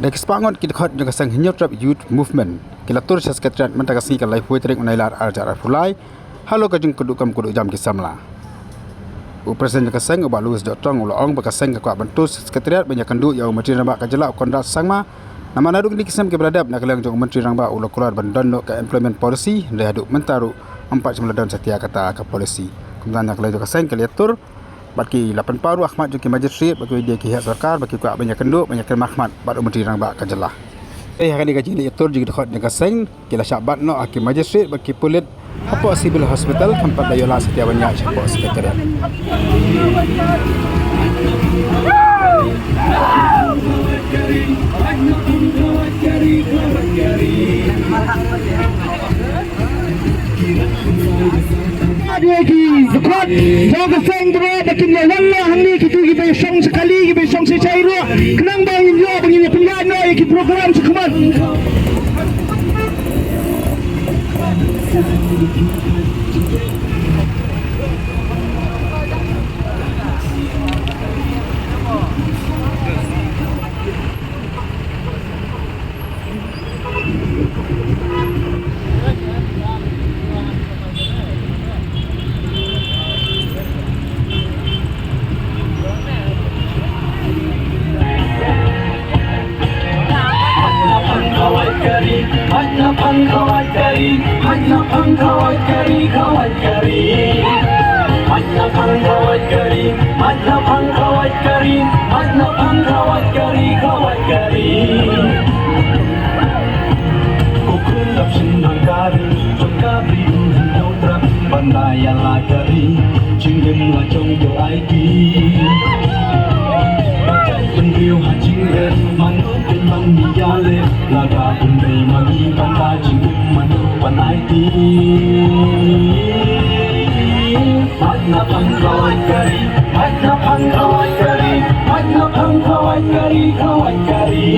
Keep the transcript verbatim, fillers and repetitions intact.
Ki spah ngut ki dkhot jong ka seng Hynñiewtrep Youth Movement ki la tur sha Secretariat mynta ka sngi ka laiphew tarik u Nailar arhajar arphew lai halor ka jingkynduh kam kynduh jam ki samla. U President jong ka seng u Bah Louis Dohtong u la ong ba ka seng ka kwah ban tur sha Secretariat ban ïakynduh ïa u Myntri Rangbah ka jylla u Conrad Sangma. Namar naduh kine ki snem kiba la dep na ka liang jong u Myntri Rangbah u la kular ban don noh ka employment policy, hynrei haduh mynta ruh ym pat shym la don satia kata ka policy. Kumta na ka liang jong ka seng ka la ïatur bad ki la pynpaw ruh ha khmat jong ki magistrate bad kiwei de ki heh sorkar ba ki kwah ban ïakynduh ban ïakynduh ha khmat bad u Myntri Rangbah ka jylla. Eh, ha kane ka jingïatur jong ki dkhot jong ka seng ki la shah bat noh ha ki magistrate bad ki pulit hapoh Civil Hospital, khamtam da ïoh lah satia ban ïaid shapoh Secretariat. Ïa ki dkhot jong ka seng baroh ba kin ïa wan noh hangne, kito kiba shong sha kali, kiba shong sha shai ruh, khnang ba ngin ïoh, ba ngin ïa pynïaid noh ïa ki program shakhmat. Ko khun dap shin hangkari jong ka bri u hin dau trap ban da ïa la kari, jingim la jong to ai ti. Ba jai pynriu ha jingim mano pynban mi ïa le, la ka pynrei ma ngi ban da jingim mano ban ai ti. Mat na pang kawai kari, mat na pang kawai kari, mat na pang kawai kari, kawai kari.